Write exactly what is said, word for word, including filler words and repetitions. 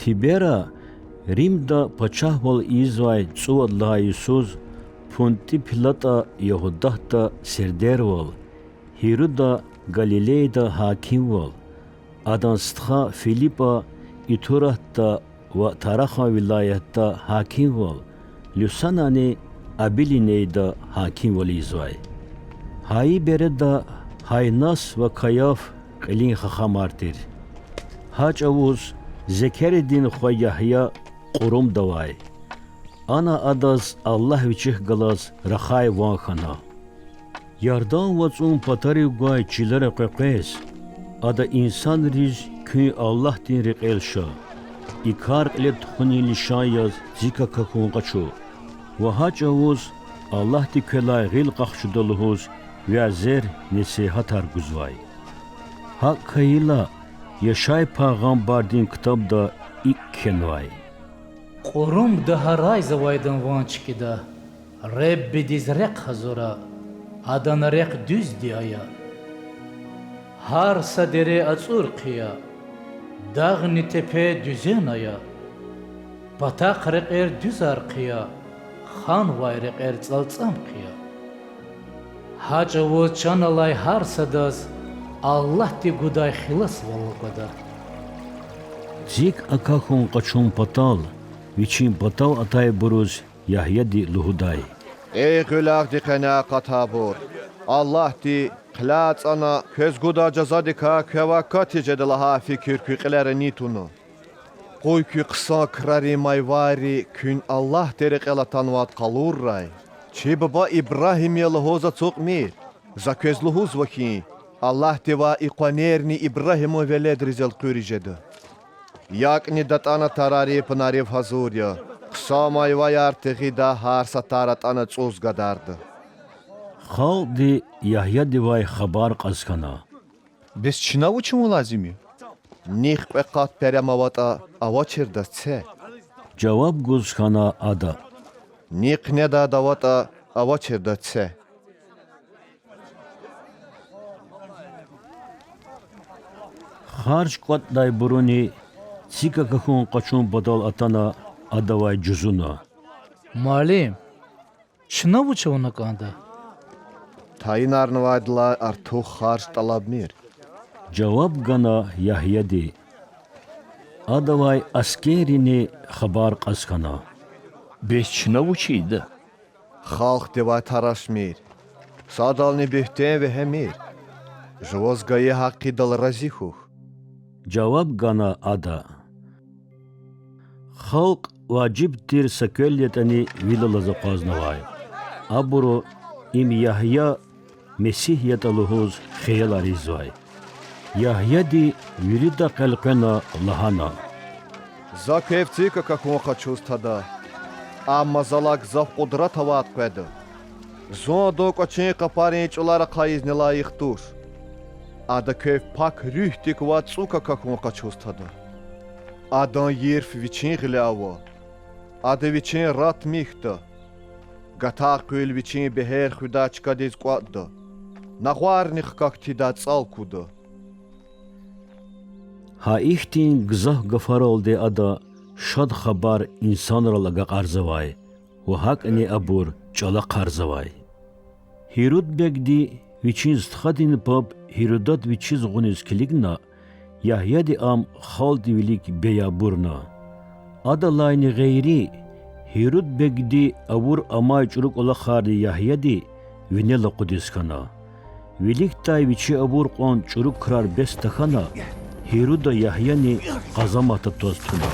Тибера Римда пачагьвал ийизвай цӀувад лагьай йисуз Пунтий Пилатӏа Ягьудатда сердервал, Гьируда Галилейда гьакимвал, адан стха Филипа Итуратда ва Тарахан вилаятда гьакимвал, Люсанани Абилинейда гьакимвал ийизвай. Гьа и береда Гьаннас ва Каяф кьилин хахамар тир. Гьа чӏавуз Зекеридин хва Ягья кьурумда авай. Ана адаз Аллагь вичихъ галаз рахай ван хьана. Ярдан вацӏун патарив гвай чилера къекъвез, ада инсанриз куьн Аллагьдин рекьел ша, и кар кьиле тухунин лишан яз ци какахьун къачу ва гьа чӏавуз Аллагьди квелай гъил къахчуда лугьуз вязер-несигьатар гузвай. Гьакӏ хьайила, Яшай пайгъамбардин ктабда икӏ кхьенвай: Кьурумда гьарайзавайдан ван чкӏида: Худадиз рехъ гьазура, Адан рехъ дуьзди ая. Гьар са дере ацӏур хъия, дагъни тепе дуьзен ая, патахъ рекьер дуьзар хъия, ханвай рекьер цӏалцӏам хъия. Гьа чӏавуз чан алай гьар садаз Аллагьди гудай хиласвал аквада. Цик акахьун къачун патал вичин патав атайбуруз Ягьяди лугьудай: Эй гъуьлягъди къене акъатайбур! Аллагьди, хълагь ацӏана, квез гудай жазадикай квевай катиз жеда лагьай фикир куь кьилера ни туна? Къуй куь хъсан крарин майварри куьн Аллагьдин рекьел атанвайди къалуррай, чи буба Ибрагьим я лугьуз ацукьмир. За квез лугьузва хьи, Аллагьдивай и къванерни Ибрагьиман веледриз элкъуьриз жеда. ЯкӀни датӀана тарарив-пунарив гьазур я, хъсан майваяр тегъида гьар са тар атӀана цӀуз гадарда. Халкьди Ягьядивай хабар кьаз хьана: Бес чна вуч авун лазим я? Нихъ кьве къат перем аватӀа, авачирдаз це,— жаваб гуз хьана ада. Нихъ недайди аватӀа, авачирдаз це. Харж кӀватӀдайбуруни цик акахьун къачун патал атана, адавай жузуна: Муаллим, чна вуч авуна кӀанда? Тайинарнавайдалай артух харж тӀалабмир,— жаваб гана Ягьяди. Адавай аскеррини хабар кьаз хьана: Бес чна вуч ийида? Халкьдивай тарашмир, садални буьгьтен вегьемир. Жуваз гайи гьакъидал рази хьухь,— жаваб гана ада. Халкь важиб тир са квел ятӀани вил алаз акъвазнавай. Абуру им Ягья Месигь ятӀа лугьуз хиялар ийизвай. Ягьяди виридахъ элкъвена лагьана: За квев цик акахьун къачуз тада, амма залай гзаф къудрат авайд къведа. Зун адан кӀвачин къапарин чӀулар ахъайизни лайих туш. Ада квев Пак Руьгьдик вад цӀук акахьун къачуз тада. Адан йирф вичин гъиле ава, ада вичин рат михьда. Гатар къуьл вичин бегьер хуьдай чкадиз кӀватӀда, нагъварни хкахь тийидай цӀал куда. Гьа ихьтин гзаф гафаралди ада Шад Хабар инсанрал агакьарзавай ва гьакӀни абур чӀалахъарзавай. Гьируд бегди вичин стхадин паб Гьирудат вичиз гъуниз килигна, Ягьяди ам халкьдин вилик бейбурна. Адалайни гъейри, Гьируд бегди авур амай чӀуру кӀвалахарни Ягьяди винел акъудиз хьана. Виликдай вичи авур кьван чӀуру крар бес тахьана, Гьируда Ягьяни къазаматда тваз туна.